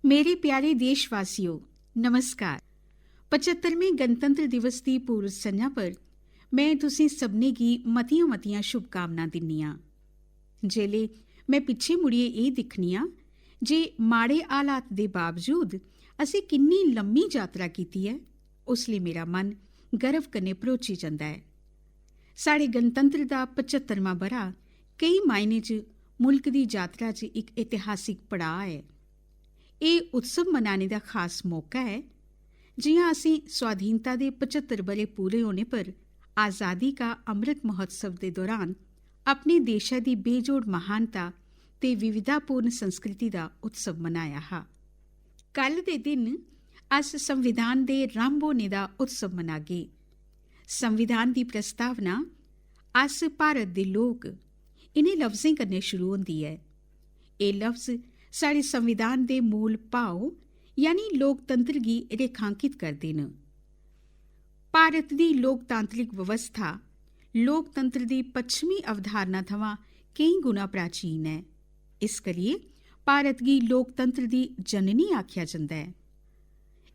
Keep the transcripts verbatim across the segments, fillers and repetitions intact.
मेरे प्यारे देशवासियो, नमस्कार। पचत्तरमें गणतंत्र दिवस दी पूर्व संझा पर में तुसें सभनें गी मतियां-मतियां शुभकामनां दिन्नी आं। जेल्लै में पिच्छें मुड़ियै एह् दिक्खनी आं जे माड़े हालात दे बावजूद असें किन्नी लम्मी यात्रा कीती ऐ, उसलै मेरा मन गर्व कन्नै भरोची जंदा ऐ। साढ़े गणतंत्र दा पचत्तरमां ब'रा केई मायने च मुल्क दी यात्रा च इक ऐतिहासिक पड़ाऽ ऐ। एह् उत्सव मनाने दा खास मौका ऐ, जि'यां असें स्वाधीनता दे पचत्तर ब'रे पूरे होने पर आजादी का अमृत महोत्सव दे दौरान अपने देशै दी बेजोड़ महानता ते विविधतापूर्ण संस्कृति दा उत्सव मनाया हा। कल दे दिन अस संविधान दे रंभ होने दा उत्सव मनागे। संविधान दी प्रस्तावना "अस भारत दे लोक" इ'नें लफ्जें कन्नै शुरू होंदी ऐ। एह् लफ्ज साढ़े संविधान दे मूल भाव, यानी लोकतंत्र गी रेखांकित करदे न। भारत दी लोकतांत्रिक व्यवस्था लोकतंत्र दी पच्छमी अवधारणा थमां केईं गुणा प्राचीन ऐ। इस करियै भारत गी लोकतंत्र दी जननी आखेआ जंदा ऐ।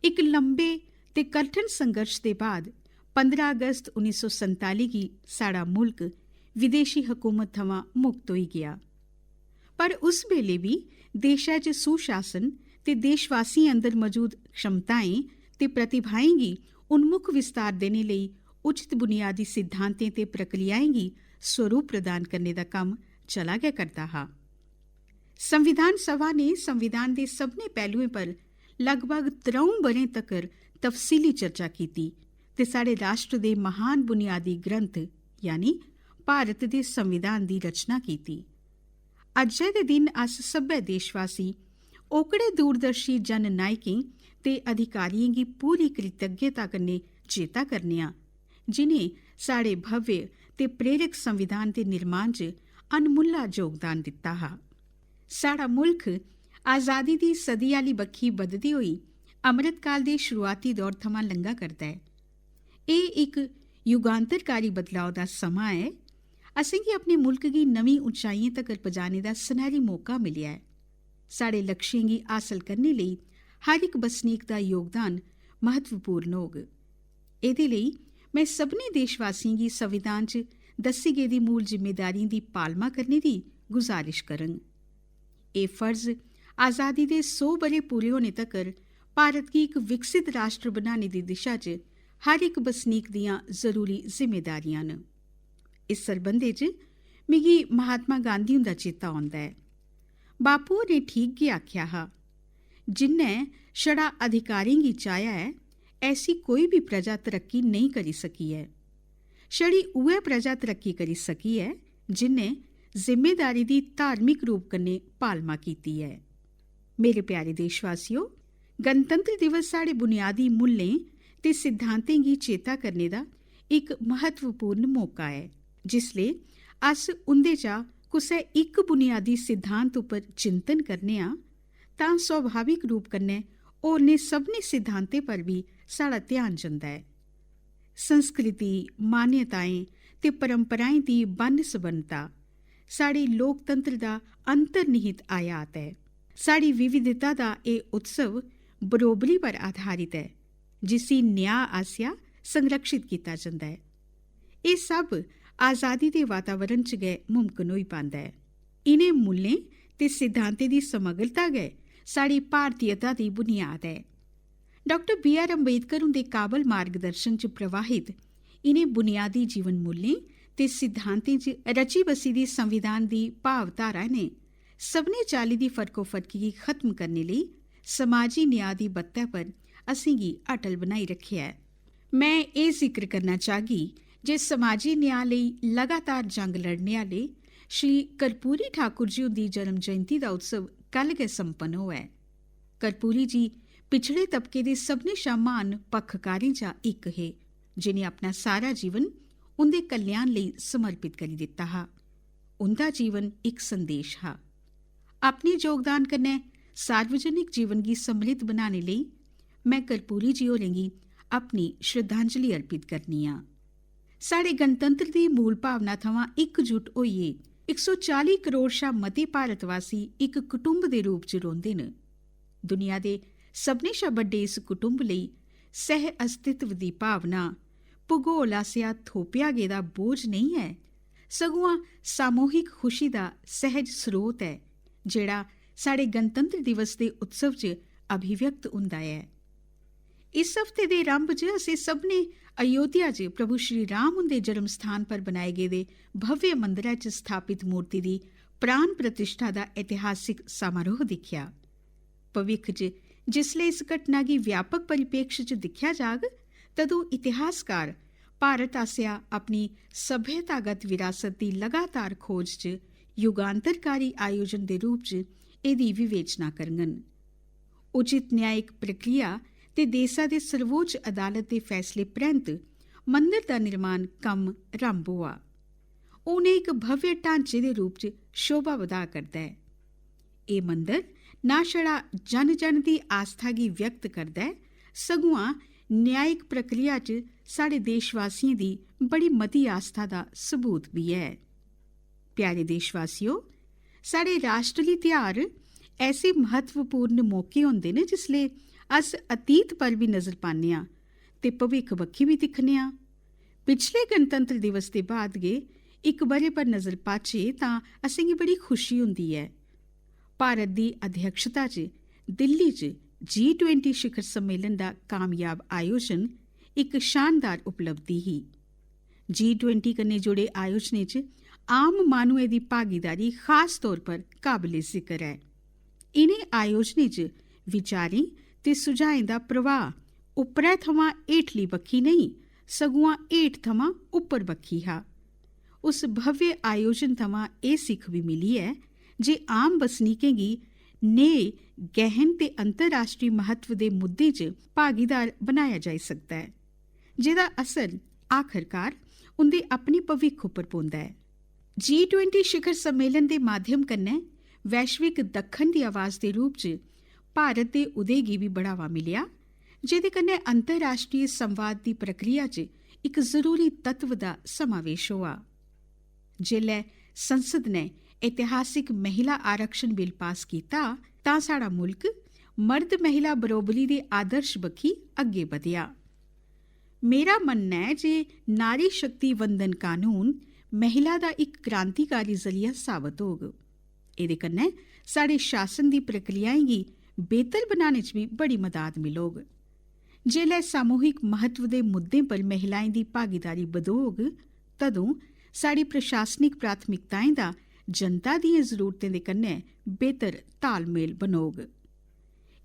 इक लंबे ते कठन संघर्ष दे बाद पंदरां अगस्त उन्नी सौ संताली गी साढ़ा मुल्क विदेशी हुकूमत थमां मुक्त होई गेआ। पर उस बेले बी देशै च सुशासन ते देशवासियें अंदर मजूद क्षमताएं ते प्रतिभाएं गी उन्मुख विस्तार देने लेई उचित बुनियादी सिद्धांतें ते प्रक्रियाएं गी स्वरूप प्रदान करने दा कम्म चला गै करदा हा। संविधान सभा ने संविधान दे सभनें पैह्लुएं पर लगभग त्र'ऊं ब'रें तकर तफसीली चर्चा कीती ते साढ़े राष्ट्र दे महान बुनियादी ग्रंथ, यानी भारत दे संविधान दी रचना कीती। अज्जै दे दिन अस सब्भै देशवासी ओकड़े दूरदर्शी जननायकें ते अधिकारियें गी पूरी कृतज्ञता कन्नै चेता करने आं, जिनें साढ़े भव्य ते प्रेरक संविधान दे निर्माण च अनमुल्ला योगदान दित्ता हा। साढ़ा मुल्ख आजादी दी सदी आह्ली बक्खी बधदे होई अमृतकाल दे शुरुआती दौर थमां लंघा करदा ऐ। एह् इक युगांतरकारी बदलाव दा समां ऐ। असेंगी अपने मुल्क गी नमीं उचाइयें तगर पजाने दा सनैह्री मौका मिलेआ ऐ। साढ़े लक्ष्यें गी हासल करने लेई हर इक बसनीक दा योगदान म्हत्तवपूर्ण होग। एह्दे लेई में सभनें देशवासियें गी संविधान च दस्सी गेदी मूल जिम्मेदारियें दी पालमा करने दी गुजारिश करङ। एह् फर्ज आजादी दे सौ ब'रे पूरे होने तगर भारत गी इक विकसित राष्ट्र बनाने दी दिशा च हर इक बसनीक दियां जरूरी जिम्मेदारियां न। इस सरबंधे च मिगी महात्मा गांधी हुंदा चेता औंदा ऐ। बापू होरें ठीक गै आखेआ हा, "जिन्नै छड़ा अधिकारें गी चाहेआ ऐ, ऐसी कोई बी प्रजा तरक्की नेईं करी सकी ऐ। छड़ी उ'ऐ प्रजा तरक्की करी सकी ऐ जिन्नै जिम्मेदारी दी धार्मिक रूप कन्नै पालमा कीती ऐ।" मेरे प्यारे देशवासियो, गणतंत्र दिवस साढ़े बुनियादी मुल्लें ते सिद्धांतें गी चेता करने दा इक म्हत्तवपूर्ण मौका ऐ। जिसलै अस उं'दे चा कुसै इक बुनियादी सिद्धांत उप्पर चिंतन करने आं, तां स्वाभाविक रूप कन्नै होरनें सभनें सिद्धांतें पर बी साढ़ा ध्यान जंदा ऐ। संस्कृति, मान्यताएं ते परंपराएं दी बन्न-सबन्नता साढ़े लोकतंत्र दा अंतर्निहित आयात ऐ। साढ़ी विविधता दा एह् उत्सव बरोबरी पर आधारित ऐ, जिसी न्याऽ आसेआ संरक्षित कीता जंदा ऐ। एह् सब आजादी दे वातावरण च गै मुमकन होई पांदा ऐ। इ'नें मुल्लें ते सिद्धांतें दी समग्रता गै साढ़ी भारतीयता दी बुनियाद ऐ। डाक्टर बी आर अम्बेडकर हुंदे काबल मार्गदर्शन च प्रवाहित इ'नें बुनियादी जीवन मुल्लें ते सिद्धांतें च रची बसी दी संविधान दी भावधारा ने सभनें चाल्ली दी फर्कोफर्की गी खत्म करने लेई समाजी न्याऽ दी बत्तै पर असेंगी अटल बनाई रक्खेआ ऐ। में एह् जिक्र करना चाह्गी जे समाजी न्याऽ लेई लगातार जंग लड़ने आह्ले श्री कर्पूरी ठाकुर जी हुंदी जन्म जयंती दा उत्सव कल गै संपन्न होआ ऐ। कर्पूरी जी पिछड़े तबके दे सभनें शा म्हान पक्खकारें चा इक हे, जिनें अपना सारा जीवन उं'दे कल्याण लेई समर्पित करी दित्ता हा। उं'दा जीवन इक संदेश हा। अपने योगदान कन्नै सार्वजनिक जीवन गी समृद्ध बनाने लेई में कर्पूरी जी होरें गी अपनी श्रद्धांजलि अर्पित करनी आं। साढ़े गणतंत्र दी मूल भावना थमां इकजुट होइयै इक सौ चाली करोड़ शा मते भारतवासी इक कुटुंब दे रूप च रौंह्दे न। दुनिया दे सभनें शा बड्डे इस कुटुंब लेई सह अस्तित्व दी भावना भूगोल आसेआ थोपेआ गेदा बोझ नेईं ऐ, सगुआं सामूहिक खुशी दा सैह्ज स्रोत ऐ, जेह्ड़ा साढ़े गणतंत्र दिवस दे उत्सव च अभिव्यक्त होंदा ऐ। इस हफ्ते दे आरंभ च असें सभनें अयोध्या च प्रभु श्री राम हुंदे जन्म स्थान पर बनाए गेदे भव्य मंदरै च स्थापित मूर्ति दी प्राण प्रतिष्ठा दा ऐतिहासिक समारोह दिक्खेआ। भविक्ख च जिसलै इस घटना गी व्यापक परिप्रेक्ष्य च दिक्खेआ जाग, तदूं इतिहासकार भारत आसेआ अपनी सभ्यतागत विरासत दी लगातार खोज च युगांतरकारी आयोजन दे रूप च एह्दी विवेचना करङन। उचित न्यायिक प्रक्रिया ते देसा दे सर्वोच्च अदालत दे फैसले परैंत मंदर दा निर्माण कम्म रंभ होआ। हून एह् इक भव्य ढांचे दे रूप च शोभा बधा करदा ऐ। एह् मंदर ना छड़ा जन-जन दी आस्था गी व्यक्त करदा ऐ, सगुआं न्यायिक प्रक्रिया च साढ़े देशवासियें दी बड़ी मती आस्था दा सबूत बी ऐ। प्यारे देशवासियो, साढ़े राश्ट्री त्यहार ऐसे म्हत्तवपूर्ण मौके होंदे न जिसलै अस अतीत पर बी नजर पान्ने आं ते भविक्ख बक्खी बी दिक्खने आं। पिछले गणतंत्र दिवस दे बाद गै इक ब'रे पर नजर पाचै तां असेंगी बड़ी खुशी होंदी ऐ। भारत दी अध्यक्षता च दिल्ली च जी ट्वेंटी शिखर सम्मेलन दा कामयाब आयोजन इक शानदार उपलब्धि ही। जी ट्वेंटी कन्नै जुड़े आयोजनें च आम माह्नुएं दी भागीदारी खास तौर पर काबले जिकर ऐ। इ'नें आयोजनें च विचारें ते सुझाएं दा प्रवाह उप्परै थमां हेठली बक्खी नेईं, सगुआं हेठ थमां उप्पर बक्खी हा। उस भव्य आयोजन थमां एह् सिक्ख बी मिली ऐ जे आम बसनीकें गी नेह् गैहन ते अंतर्राश्ट्री म्हत्व दे मुद्दें च भागीदार बनाया जाई सकदा ऐ, जेह्दा असर आखरकार उं'दे अपने भविक्ख उप्पर पौंदा ऐ। जी ट्वेंटी शिखर सम्मेलन दे माध्यम कन्नै वैश्विक दक्खन दी आवाज दे रूप च भारत दे उदय गी बी बढ़ावा मिलेआ, जेह्दे कन्नै अंतर्राश्ट्री संवाद दी प्रक्रिया च इक जरूरी तत्व दा समावेश होआ। जेल्लै संसद ने ऐतिहासिक महिला आरक्षण बिल पास कीता, तां साढ़ा मुल्क मर्द-महिला बरोबरी दे आदर्श बक्खी अग्गें बधेआ। मेरा मन्नना ऐ जे नारी शक्ति वंदन कानून महिला दा इक क्रांतिकारी जरिया साबत होग। एह्दे कन्नै साढ़े शासन दी प्रक्रियाएं गी बेहतर बनाने च बी बड़ी मदाद मिलोग। जेल्लै सामूहिक म्हत्व दे मुद्दें पर महिलाएं दी भागीदारी बधोग, तदूं साढ़ी प्रशासनिक प्राथमिकताएं दा जनता दियें जरूरतें दे कन्नै बेहतर तालमेल बनोग।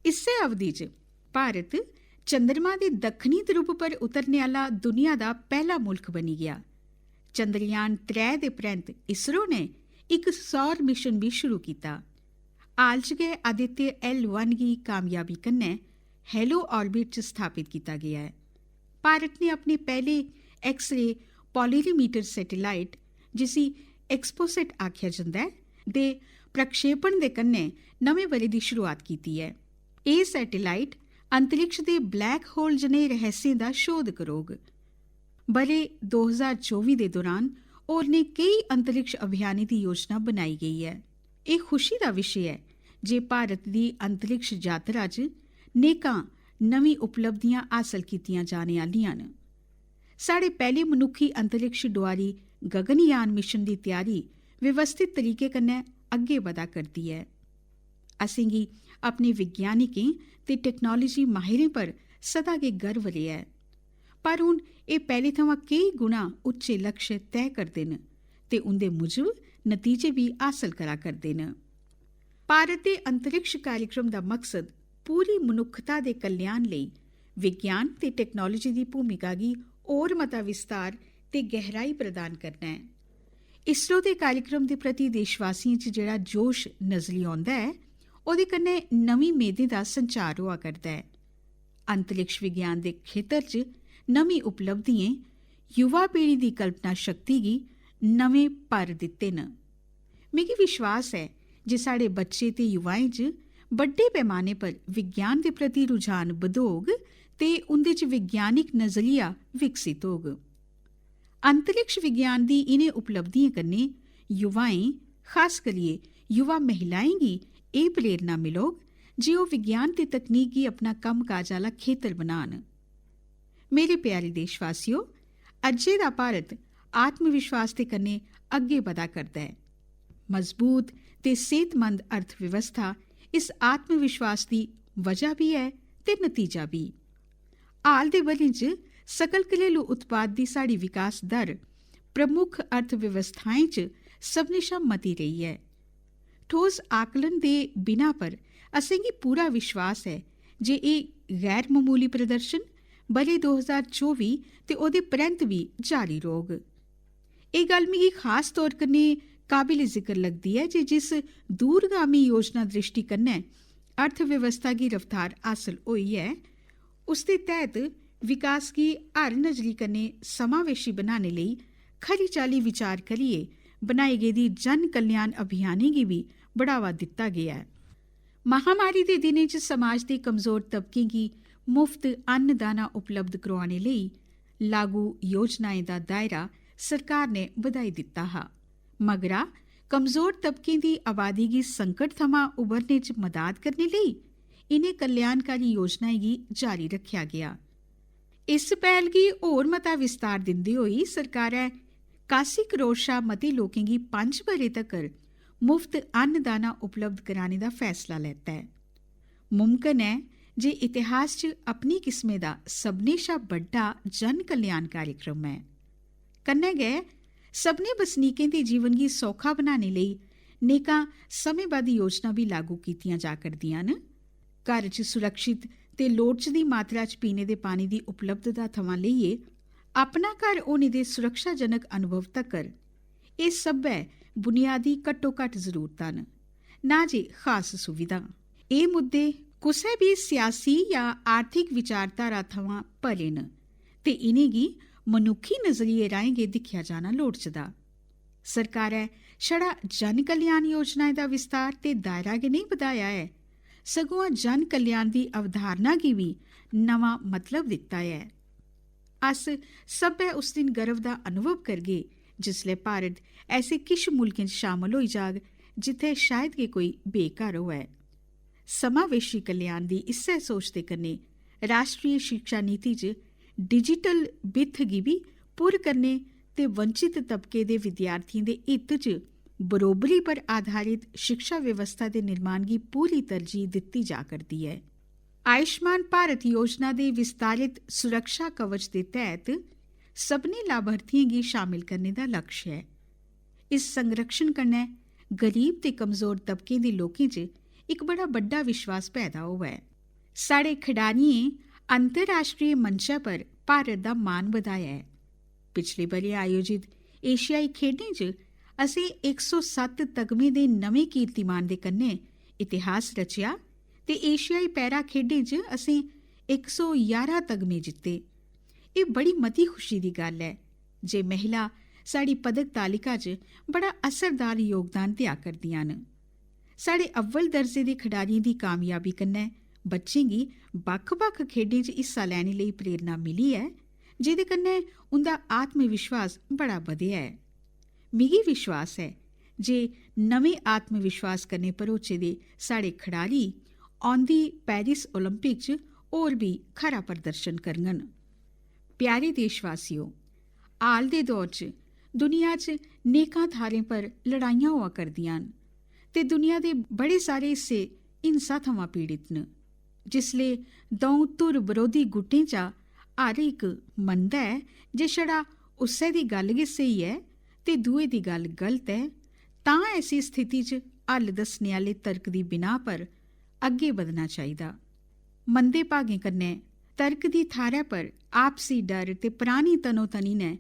इस्सै अवधि च भारत चंद्रमा दे दक्खनी ध्रुव पर उतरने आह्ला दुनिया दा पैह्ला मुल्ख बनी गेआ। चंद्रयान त्रै दे परैंत इसरो ने इक सौर मिशन बी शुरू कीता। हाल च गै आदित्य एल वन गी कामयाबी कन्नै हेलो ऑर्बिट च स्थापित कीता गेआ ऐ। भारत ने अपने पैह्ले एक्स-रे पोलरीमीटर सैटेलाइट, जिसी एक्सपोसैट आखेआ जंदा ऐ, दे प्रक्षेपण दे कन्नै नमें ब'रे दी शुरुआत कीती ऐ। एह् सैटेलाइट अंतरिक्ष दे ब्लैक होल जनेह् रहस्यें दा शोध करोग। ब'रे दो ज्हार चौबी दे दौरान होरनें केई अंतरिक्ष अभियानें दी योजना बनाई गेई ऐ। एह् खुशी दा विशे ऐ जे भारत दी अंतरिक्ष यात्रा च नेकां नमीं उपलब्धियां हासल कीतियां जाने आह्लियां न। साढ़े पैह्ले मनुक्खी अंतरिक्ष डुआरी गगनयान मिशन दी त्यारी व्यवस्थित तरीके कन्नै अग्गें बधा करदी ऐ। असेंगी अपने विज्ञानिकें ते टैक्नालोजी माहिरें पर सदा गै गर्व रेहा ऐ। पर हून एह् पैह्ले थमां केई गुणा उच्चे लक्ष्य तय करदे न ते उं'दे मूजब नतीजे बी हासल करा करदे न। भारत दे अंतरिक्ष कार्यक्रम दा मकसद पूरी मनुक्खता दे कल्याण लेई विज्ञान ते टैक्नालोजी दी भूमिका गी होर मता विस्तार ते गैहराई प्रदान करना ऐ। इसरो दे कार्यक्रम दे प्रति देशवासियें च जेह्ड़ा जोश नजरी औंदा ऐ, ओह्दे कन्नै नमीं मेदें दा संचार होआ करदा ऐ। अंतरिक्ष विज्ञान दे खेतर च नमीं उपलब्धियें युवा पीढ़ी दी कल्पना शक्ति गी नमें पर दित्ते न। मिगी विश्वास ऐ जे साढ़े बच्चे ते युवाएं च बड्डे पैमाने पर विज्ञान दे प्रति रुझान बधोग ते उं'दे च विज्ञानिक नजरिया विकसित होग। अंतरिक्ष विज्ञान दी इ'नें उपलब्धियें कन्नै युवाएं, खास करियै युवा महिलाएं गी एह् प्रेरणा मिलोग जे ओह् विज्ञान ते तकनीक गी अपना कम्मकाज आह्ला खेतर बनान। मेरे प्यारे देशवासियो, अज्जै दा भारत आत्मविश्वास दे कन्नै अग्गें बधा करदा ऐ। मजबूत ते सेह्तमंद अर्थव्यवस्था इस आत्मविश्वास दी वजह बी ऐ ते नतीजा बी। हाल दे ब'रें च सकल घरेलू उत्पाद दी साढ़ी विकास दर प्रमुख अर्थव्यवस्थाएं च सभनें शा मती रेही ऐ। ठोस आकलन दे बिना पर असेंगी पूरा विश्वास ऐ जे एह् गैर ममूली प्रदर्शन ब'रे दो ज्हार चौबी ते ओह्दे परैंत बी जारी रौह्ग। एह् गल्ल मिगी खास तौर कन्नै काबिल जिकर लगदी ऐ जे जिस दूरगामी योजना द्रिश्टी कन्नै अर्थव्यवस्था गी रफ्तार हासल होई ऐ, उसदे तैह्त विकास गी हर नजरी कन्नै समावेशी बनाने लेई खरी चाल्ली विचार करियै बनाए गेदी जन कल्याण अभियानें गी बी बढ़ावा दित्ता गेआ ऐ। महामारी दे दिनें च समाज दे कमजोर तबकें गी मुफ्त अन्नदाना उपलब्ध करोआने लेई लागू योजनाएं दा दायरा सरकार ने बधाई दित्ता हा, मगरा कमजोर तबकें दी आबादी गी संकट थमां उबरने च मदाद करने लेई इ'नें कल्याणकारी योजनाएं गी जारी रक्खेआ गेआ। इस पैह्ल गी होर मता विस्तार दिंदे होई सरकारै कासी करोड़ शा मते लोकें गी पंज ब'रे तगर मुफ्त अन्नदाना उपलब्ध कराने दा फैसला लैता ऐ। मुमकन ऐ जे इतिहास च अपनी किस्मै दा सभनें शा बड्डा जन कल्याण कार्यक्रम ऐ। कन्नै गै सभनें बसनीकें दे जीवन गी सौखा बनाने लेई नेकां समेंबद्ध योजना बी लागू कीतियां जा करदियां न। घर च सुरक्षित ते लोड़चदी मात्रा च पीने दे पानी दी उपलब्धता थमां लेइयै अपना घर होने दे सुरक्षाजनक अनुभव तगर, एह् सब्भै बुनियादी घट्टो-घट्ट जरूरतां न, ना जे खास सुविधां। एह् मुद्दे कुसै बी सियासी जां आर्थिक विचारधारा थमां परे न ते इ'नेंगी मनुक्खी नजरिये राहें गै दिक्खेआ जाना लोड़चदा। सरकारै छड़ा जन कल्याण योजनाएं दा विस्तार ते दायरा गै नेईं बधाया ऐ, सगुआं जन कल्याण दी अवधारणा गी बी नमां मतलब दित्ता ऐ। अस सब्भै उस दिन गर्व दा अनुभव करगे जिसलै भारत ऐसे किश मुल्कें च शामल होई जाग जित्थै शायद गै कोई बेघर होऐ। समावेशी कल्याण दी इस्सै सोच दे कन्नै राश्ट्री शिक्षा नीति च डिजिटल बित्थ गी बी पुर करने ते वंचित तबके दे विद्यार्थियें दे हित च बरोबरी पर आधारित शिक्षा व्यवस्था दे निर्माण गी पूरी तरजीह दित्ती जा करदी ऐ। आयुष्मान भारत योजना दे विस्तारित सुरक्षा कवच दे तैह्त सभनें लाभार्थियें गी शामिल करने दा लक्ष्य ऐ। इस संरक्षण कन्नै गरीब ते कमजोर तबकें दे लोकें च इक बड़ा बड्डा विश्वास पैदा होआ ऐ। साढ़े खडारियें अंतर्राश्ट्री मंचै पर भारत दा मान बधाया ऐ। पिछले ब'रे आयोजित एशियाई खेढें च असें इक सौ सत्त तगमे दे नमें कीर्तिमान दे कन्नै इतिहास रचेआ ते एशियाई पैरा खेढें च असें इक सौ ञारां तगमे जित्ते। एह् बड़ी मती खुशी दी गल्ल ऐ जे महिला साढ़ी पदक तालिका च बड़ा असरदार योगदान देआ करदियां न। साढ़े अव्वल दर्जे दे खडारियें दी कामयाबी कन्नै बच्चें गी बक्ख-बक्ख खेढें च हिस्सा लैने लेई प्रेरणा मिली ऐ, जेह्दे कन्नै उं'दा आत्मविश्वास बड़ा बधेआ ऐ। मिगी विश्वास ऐ जे नमें आत्मविश्वास कन्नै भरोचे दे साढ़े खडारी औंदी पेरिस ओलंपिक च होर बी खरा प्रदर्शन करङन। प्यारे देशवासियो, हाल दे दौर च दुनिया च नेकां थाह्रें पर लड़ाइयां होआ करदियां न ते दुनिया दे बड़े सारे हिस्से हिंसा थमां पीड़ित न। जिसलै द'ऊं धुर बरोधी गुटें चा हर इक मनदा ऐ जे छड़ा उस्सै दी गल्ल गै स्हेई ऐ ते दुए दी गल्ल गलत ऐ, तां ऐसी स्थिति च हल दस्सने आह्ले तर्क दी बिनाह् पर अग्गें बधना चाहिदा। मंदे भागें कन्नै तर्क दी थाह्रै पर आपसी डर ते परानी तनोतनी ने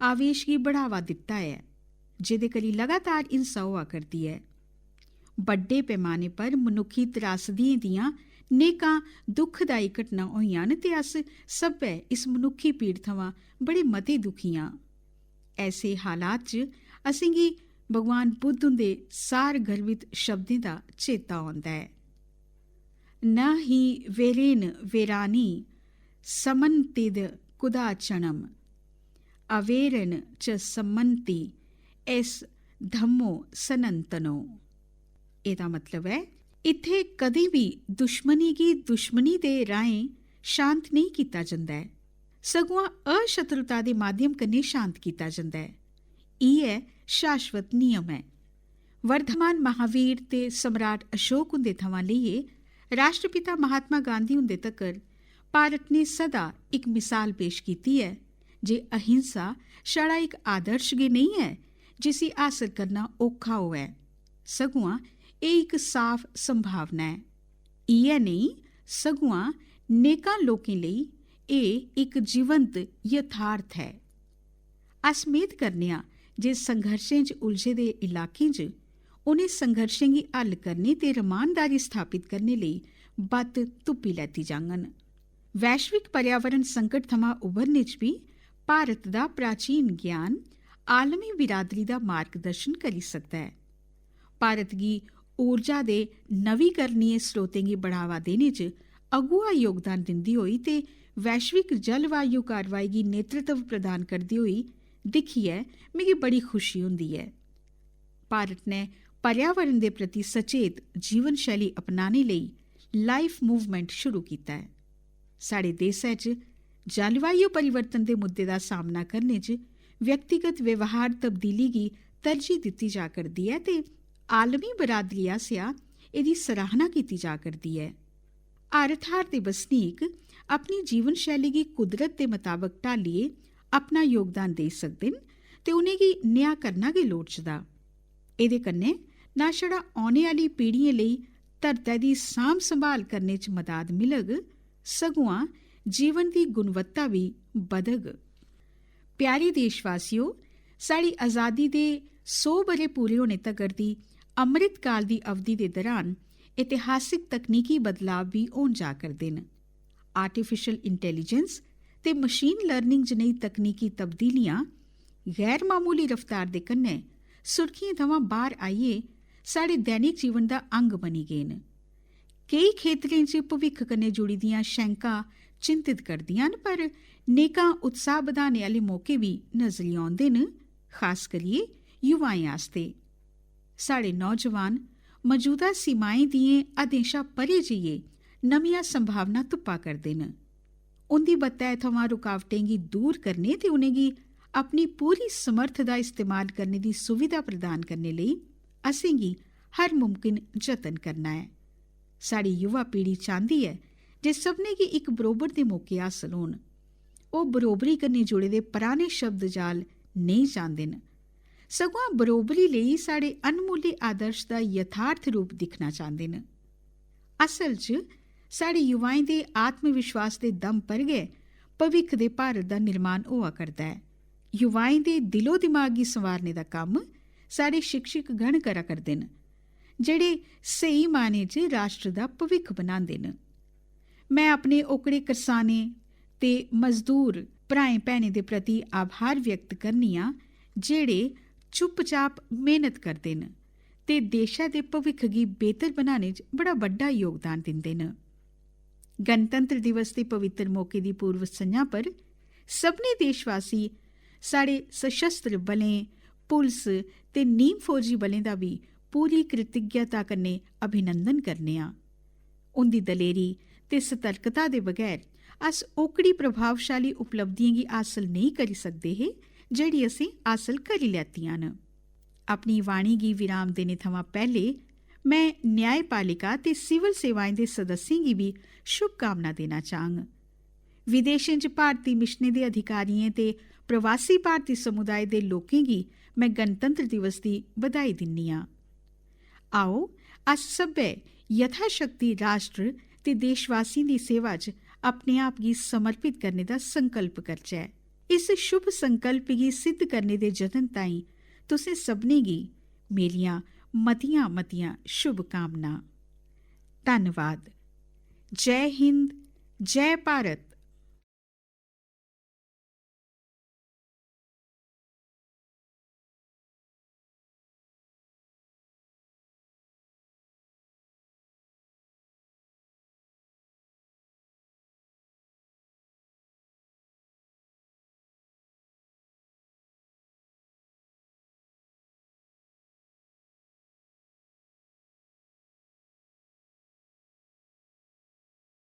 आवेश गी बढ़ावा दित्ता ऐ, जेह्दे करी लगातार हिंसा होआ करदी ऐ। बड्डे पैमाने पर मनुक्खी त्रासदियें दियां नेकां दुखदाई घटनां होइयां न ते अस सब्भै इस मनुक्खी पीड़ थमां बड़े मते दुखी आं। ऐसे हालात च असेंगी भगवान बुद्ध हुंदे सार गर्भित शब्दें दा चेता औंदा ऐ, "न ही वेरेन वेरानी समन्तिद कुदाचनम, अवेरन च समन्ति एस धम्मो सनंतनो।" एह्दा मतलब ऐ, इत्थै कदें बी दुश्मनी गी दुश्मनी दे राहें शांत नेईं कीता जंदा ऐ, सगुआं अशत्रुता दे माध्यम कन्नै शांत कीता जंदा ऐ। इ'यै शाश्वत नियम ऐ। वर्धमान महावीर ते सम्राट अशोक हुंदे थमां लेइयै राष्ट्रपिता महात्मा गांधी हुंदे तगर भारत ने सदा इक मिसाल पेश कीती ऐ जे अहिंसा छड़ा इक आदर्श गै नेईं ऐ जिसी हासल करना औखा होऐ, सगुआं एह् इक साफ संभावना ऐ। इ'यै नेईं, सगुआं नेकां लोकें लेई एह् इक जीवंत यथार्थ ऐ। अस मेद करने आं जे संघर्षें च उलझे दे इलाकें च उ'नें संघर्षें गी हल करने ते रमानदारी स्थापत करने लेई बत्त तुप्पी लैती जाङन। वैश्विक पर्यावरण संकट थमां उभरने च बी भारत दा प्राचीन ज्ञान आलमी बिरादरी दा मार्गदर्शन करी सकदा ऐ। भारत गी ऊर्जा दे नवीकरणीय स्रोतें गी बढ़ावा देने च अगुआ योगदान दिंदी होई ते वैश्विक जलवायु कार्रवाई गी नेतृत्व प्रदान करदी होई दिक्खियै मिगी बड़ी खुशी होंदी ऐ। भारत ने पर्यावरण दे प्रति सचेत जीवन शैली अपनाने लेई लाइफ मूवमेंट शुरू कीता ऐ। साढ़े देसै च जलवायु परिवर्तन दे मुद्दे दा सामना करने च व्यक्तिगत व्यवहार तब्दीली गी तरजीह दित्ती जा करदी ऐ ते आलमी बरादरी आसेआ एह्दी सराहना कीती जा करदी ऐ। हर थाह्र दे बसनीक अपनी जीवन शैली गी कुदरत दे मताबक ढालियै अपना योगदान देई सकदे न ते उ'नेंगी नेहा करना गै लोड़चदा। एह्दे कन्नै ना छड़ा औने आह्ली पीढ़ियें लेई धरतै दी सांभ संभाल करने च मदाद मिलग, सगुआं जीवन दी गुणवत्ता बी बधग। प्यारे देशवासियो, साढ़ी आजादी दे सौ ब'रे पूरे होने तगर दी अमृत काल दी अवधि दे दरान ऐतिहासिक तकनीकी बदलाव बी होन जा करदे न। आर्टिफिशियल इंटेलिजेंस ते मशीन लर्निंग जनेही तकनीकी तब्दीलियां गैर मामूली रफ्तार दे कन्नै सुर्खियें थमां बाह्र आइयै साढ़े दैनिक जीवन दा अंग बनी गे न। केई खेतरें च भविक्ख कन्नै जुड़ी दियां शैंकां चिंतित करदियां न, पर नेकां उत्साह बधाने आह्ले मौके बी नजरी औंदे न, खास करियै युवाएं आस्तै। साढ़े नौजवान मजूदा सीमाएं दियें हदें शा परे जाइयै नमियां संभावनां तुप्पा करदे न। उं'दी बत्तै थमां रुकावटें गी दूर करने ते उ'नेंगी अपनी पूरी समर्थ दा इस्तेमाल करने दी सुविधा प्रदान करने लेई असेंगी हर मुमकिन जतन करना ऐ। साढ़ी युवा पीढ़ी चांह्दी ऐ जे सभनें गी इक बरोबर दे मौके हासल होन। ओह् बरोबरी कन्नै जुड़े दे पराने शब्द जाल नेईं चांह्दे न, सगुआं बरोबरी लेई साढ़े अनमुल्ले आदर्श दा यथार्थ रूप दिक्खना चांह्दे न। असल च साढ़े युवाएं दे आत्मविश्वास दे दम पर गै भविक्ख दे भारत दा निर्माण होआ करदा ऐ। युवाएं दे दिलो दिमाग गी संवारने दा कम्म साढ़े शिक्षक गण करा करदे न, जेह्ड़े स्हेई मायने च राष्ट्र दा भविक्ख बनांदे न। में अपने ओकड़े करसानें ते मजदूर भ्राएं भैनें दे प्रति आभार व्यक्त करनी आं, जेह्ड़े चुप्पचाप मेहनत करदे न ते देशै दे भविक्ख गी बेहतर बनाने च बड़ा बड्डा योगदान दिंदे न। गणतंत्र दिवस दे पवित्र मौके दी पूर्व संझा पर सभनें देशवासी, साढ़े सशस्त्र बलें, पुलस ते नीम फौजी बलें दा बी पूरी कृतज्ञता कन्नै अभिनंदन करने आं। उं'दी दलेरी ते सतर्कता दे बगैर अस ओकड़ी प्रभावशाली उपलब्धियें गी हासल नेईं करी सकदे हे जेह्ड़ी असें हासल करी लैतियां न। अपनी वाणी गी विराम देने थमां पैह्ले में न्यायपालिका ते सिविल सेवाएं दे सदस्यें गी बी शुभकामना देना चाह्ङ। विदेशें च भारती मिशनें दे अधिकारियें ते प्रवासी भारती समुदाय दे लोकें गी में गणतंत्र दिवस दी बधाई दिन्नी आं। आओ, अस सब्भै यथाशक्ति राष्ट्र ते देशवासियें दी सेवा च अपने आप गी समर्पित करने दा संकल्प करचै। इस शुभ संकल्प गी सिद्ध करने दे जतन ताईं तुसें सभनें गी मेरियां मतियां-मतियां शुभकामनां। धन्नवाद। जय हिंद, जय भारत,